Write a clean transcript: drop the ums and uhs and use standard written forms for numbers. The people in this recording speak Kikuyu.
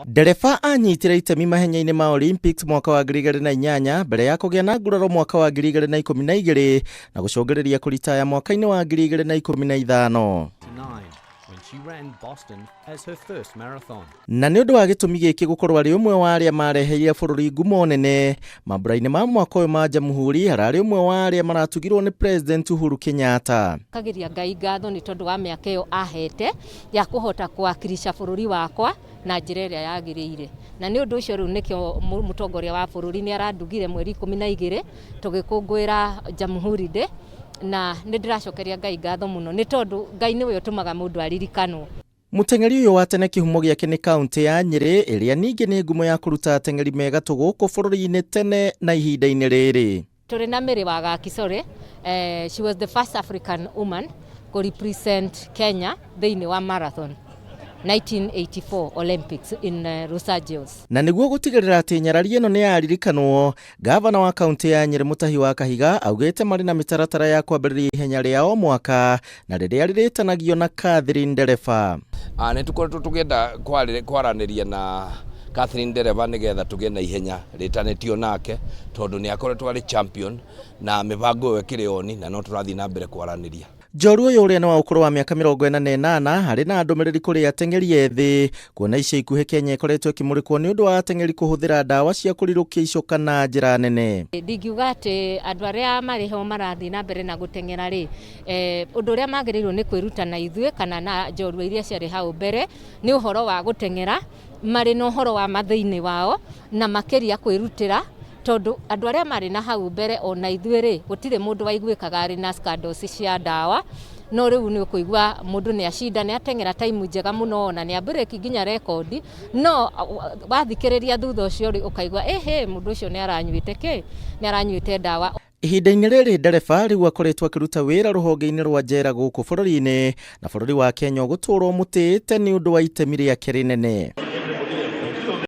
Ndereba anyitire itemi mahenya-inĩ ma Olympics mwaka wa 2008 mbere ya kũgĩa na nguraro mwaka wa 2012 na gũcũngĩrĩria kũritaya mwaka-inĩ wa 2015. Na nĩ ũndũ wa gĩtũmi gĩkĩ gũkorwo arĩ ũmwe wa arĩa mareheire bũrũri ngumo nene mambura-inĩ ma mwaka ũyũ ma Jamhuri, hararĩ ũmwe wa arĩa maratugirwo nĩ President Uhuru Kenyatta. Kagiria Ngai ngatho nĩ tondũ wa mĩaka ĩyo ahete ya kũhota kũwakilisha bũrũri wakwa na njĩra ĩrĩa yagĩrĩire. Na nĩ ũndũ ũcio rĩu nĩkĩo mũtongoria wa bũrũri nĩ arandugire mweri 12 tũgĩkũngũĩra Jamhuri Day, na nĩ ndĩracokeria Ngai ngatho mũno nĩ tondũ Ngai nĩwe ũtũmaga mũndũ aririkanwo. Mũteng'eri ũyũ wa tene kĩhumo gĩake nĩ kaũntĩ ya Nyĩrĩ ĩrĩa ningĩ nĩ ngumo ya kũruta ateng'eri me gatũ gũkũ bũrũri-inĩ tene na ihinda-inĩ rĩrĩ. Tũrĩ na Mary Wangaki, sorry, she was the first African woman to represent Kenya thĩinĩ wa marathon 1984 Olympics in Los Angeles. Na nĩguo gũtigĩrĩra atĩ nyarari ĩno nĩ yaririkanwo, gavana wa kaũntĩ ya Nyĩrĩ Mutahi wa Kahiga augĩte marĩ na mĩtaratara ya kwambĩrĩria ihenya rĩa o mwaka na rĩrĩa rĩrĩtanagio na Catherine Ndereba. Nĩ tũkoretwo tũkĩenda kwaranĩria na Catherine Ndereba nĩgetha tũgĩe na ihenya rĩtanĩtio nake, tondũ nĩ akoretwo arĩ champion na mĩbango ĩyo ĩkĩrĩ oni na no tũrathiĩ na mbere kwaranĩria. Njorua ũyũ ũrĩa nĩ wa ũkũrũ wa mĩaka 48 arĩ na ndũmĩrĩri kũrĩ ateng'eri ethĩ kuona ica ikuhĩ Kenya ĩkoretwo ĩkĩmũrĩkwo nĩ ũndũ wa ateng'eri kũhũthĩra ndawa cia kũrirũkia icoka na njĩra nene. Ndingiuga atĩ andũ arĩa marĩ ho marathiĩ na mbere na gũteng'era rĩ, ũndũ ũrĩa magĩrĩirwo nĩ kwĩruta na ithuĩ kana na njorua iria ciarĩ hau mbere nĩ ũhoro wa gũteng'era marĩ na ũhoro wa mathĩinĩ wao na makĩria kwĩrutĩra, tondũ andũ arĩa marĩ na hau mbere ona ithuĩ rĩ, gũtirĩ mũndũ waiguĩkaga arĩ na scandals cia ndawa, no rĩu nĩ ũkũigua mũndũ nĩ acinda, nĩ ateng'era time njega mũno na nĩ abreak nginya rekondi, no wathikĩrĩria thutha ũcio rĩ, ũkaigua ĩhĩ, mũndũ ũcio nĩ aranyuĩte kĩ, nĩ aranyuĩte ndawa. Ihinda-inĩ rĩrĩ ndereba rĩu akoretwo akĩruta wĩra rũhonge-inĩ rwa njera gũkũ bũrũri-inĩ, na bũrũri wa Kenya ũgũtũũra ũmũtĩĩte nĩ ũndũ wa itemi rĩake rĩnene.